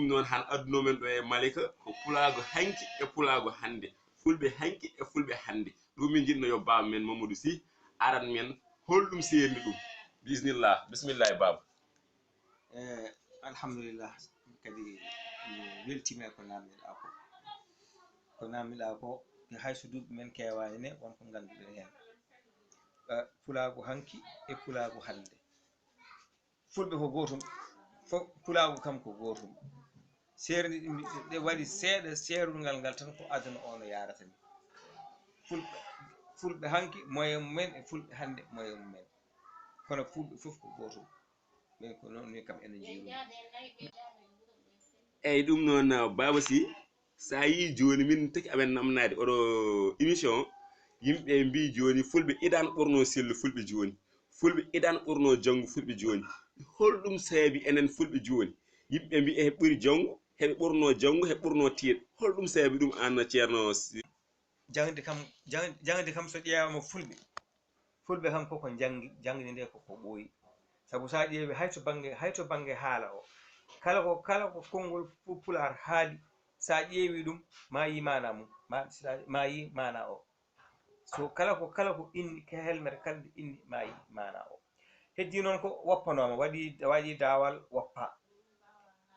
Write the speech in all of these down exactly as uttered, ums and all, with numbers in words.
Noon han adduno men ɗo e Malika ko pulaagu hanki e pulaagu hannde, fulɓe hanki e fulɓe hannde. Ɗum min njiɗno yo baaba men Mamadou Sy aran men holɗum seerni ɗum. Bismillah, bismillah baaba. Eh, alhamdulillah, kadi mi weltima e ko namdiɗa ko. Ko namdiɗa ko, hay so duuɓi men keewaani ne, won ko ngannduɗen heen. Eh, pulaagu hanki e pulaagu hannde. Fulɓe ko gootum, fof pulaagu kam ko gootum. Seerni ɗe waɗi seeɗa seerungal ngal tan ko aduna o no yaarata ni. Fulɓe, fulɓe hanki moyen mumen e fulɓe hannde moyen mumen. Kono fulɓe fof ko gootum. Min ko noon min kam ene njiiru. Eyyi ɗum noon baaba Sy, sa yii jooni min tagi amen namnaade oɗo émission, yimɓe mbi jooni fulɓe idan ɓurno sellu fulɓe jooni, fulɓe idan ɓurno janngu fulɓe jooni. Holɗum sababi enen fulɓe jooni yimɓe mbi ehe ɓuri janngu, heɓe ɓurno janngu, heɓe ɓurno tiiɗ? Holɗum sababi ɗum aan ceerno Sy? Jaŋde kam, jaŋ- jaŋde kam so ƴeewaama fulɓe, fulɓe kam koko njanngi, jaŋde nde koko ɓooyi. Sabu so a ƴeewi hay to bannge, hay to bannge haala o, kala ko, kala ko konngol pu- pulaar haali, so a ƴeewi ɗum, ma yi maana mum, ma, ma yi maana o. So kala ko, kala ko inni, ke helmere kala nde inni, ma yi maana o. Heddi noon ko woppanooma, waɗi, waɗi daawal woppa.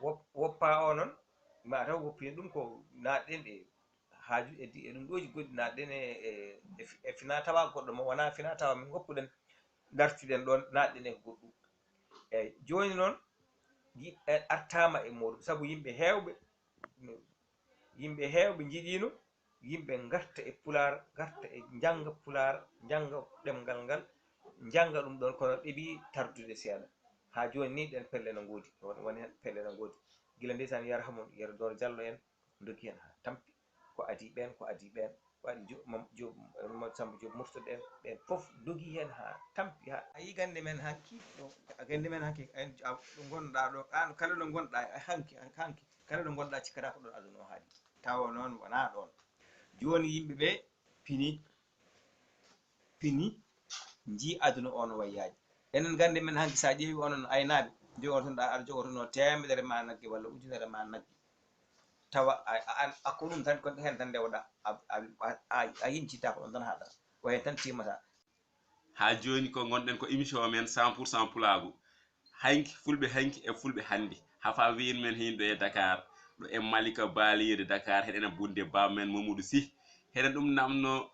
Wop- woppa o noon, ma taw woppino ɗum ko naatɗen e haaju e di- e ɗum ɗooji goɗɗi naatɗen e, e, e fi- e fina tawa goɗɗo mo wonaa fina tawa min ngoppuɗen, dartiɗen ɗoon, naatɗen e ko goɗɗum. Eyyi, jooni noon, yi- e artaama e mooɗum, sabu yimɓe heewɓe, yimɓe heewɓe njiɗiino yimɓe ngarta e pulaar, ngarta e njannga pulaar, njannga ɗemngal ngal, njannga ɗum ɗoon, kono ɗeɓi tardude seeɗa. Haa jooni nii ɗeen pelle no ngoodi, won, won heen pelle no ngoodi. Gila ndeysaan, yarhamun, Yero Dooro Jallo en, ndogi heen haa tampi. Ko adii ɓeen, ko adii ɓeen, waɗi Jo- Mam- Joop, Mamadou Samba Joop Murtuɗo en, ɓeen fof ndogi heen haa tampi. Haa a yii gannde men hanki, ɗo, gannde men hanki, en, a- ɗo ngonɗaa ɗo, aan kala ɗo ngonɗaa hanki, hanki, kala ɗo ngonɗaa cikkata ko ɗoon aduna o haaɗi. Tawa noon wonaa ɗoon. Jooni yimɓe ɓe pini, pini, njii aduna o no wayi yaaji. Enen gannde men hanki, so a ƴeewi onon aynaaɓe, jogotono ɗa, aɗa jogotono teemedere ma nagge walla ujunere ma nagge. Tawa a, a, a, a ko ɗum tan, ko heen tan ndewɗa, a, a, a, a, a yincita ko ɗon tan haɗata, ko heen tan timmata. Haa jooni ko ngonɗen ko émission men cent pour cent pulaagu. Hanki, fulɓe hanki e fulɓe hannde. Hafa wiyin men heen ɗo e Dakar, ɗo e Malika, banlieue de Dakar, heɗen e bunde baaba men Mamadou Sy. Heɗen ɗum namno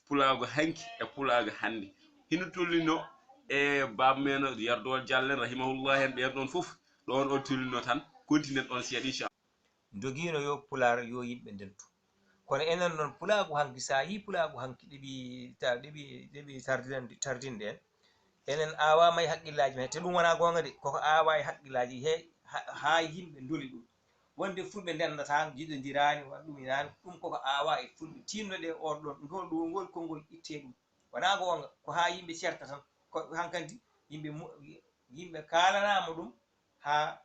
pulaagu hanki e pulaagu hannde. Hino tollino e baaba men Yero Dooro Jallo en, rahimahullah, en ɓeen ɗoon fof. Ɗoon o tollino tan, continue ɗoon seeɗa, inchallah. Ndogiino yo pulaar, yo yimɓe ndentu. Kono enen noon, pulaagu hanki, so a yii pulaagu hanki ɗeɓi, ta- ɗeɓi, ɗeɓi tardinande, tardinde en. Enen aawaa may haqqillaaji men, te ɗum wonaa goonga de, koko aawaa e haqqillaaji he, ha, haa yimɓe ndoli ɗum. Wonde fulɓe ndenndataa, njiɗondiraani, waɗa ɗum inaani, ɗum koko aawaa e fulɓe. Tiinno ɗe oon ɗoon, ngol, ɗo ngol konngol ittee ɗum. Wonaa goonga, ko haa yimɓe certa tan, ko hankadi yimɓe mu- yimɓe kaalanaama ɗum, haa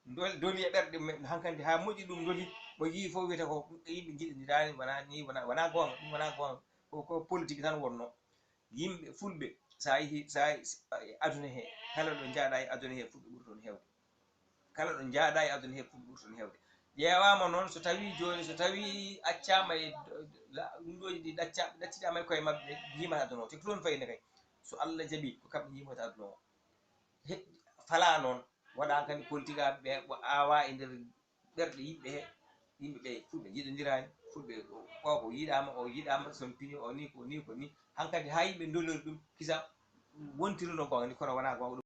ndol- doli e ɓerɗe men, hankadi haa moƴƴi ɗum doli, mo yii fof wiyata ko yimɓe njiɗondiraani, wonaa nii, wonaa, wonaa goonga, ɗum wonaa goonga, ko, ko politique tan wonnoo. Yimɓe fulɓe, so a yii, so a yii e aduna he, kala ɗo njaaɗa e aduna he, fulɓe ɓuri toon heewde. Kala ɗo njaaɗa e aduna he, fulɓe ɓuri toon heewde. Ƴeewaama noon, so tawii jooni, so tawii accaama e la- ɗum ɗooji ɗi ɗacca- ɗaccitaama e koye maɓɓe, ɓe njiimata aduna o, te ko toon fayde kay. So Allah jaɓii, ko kamɓe njiimata aduna o. He- falaa noon, waɗaaka ni politique ɓe, ɓe aawaa e nder ɓerɗe yimɓe he, yimɓe ɓe fulɓe njiɗondiraani, fulɓe o ko yiɗaama, o yiɗaama, so on pini o ni, ko ni, ko ni. Hankadi haa yimɓe ndolori ɗum, kisa wontiruno goonga ni, kono wonaa goonga.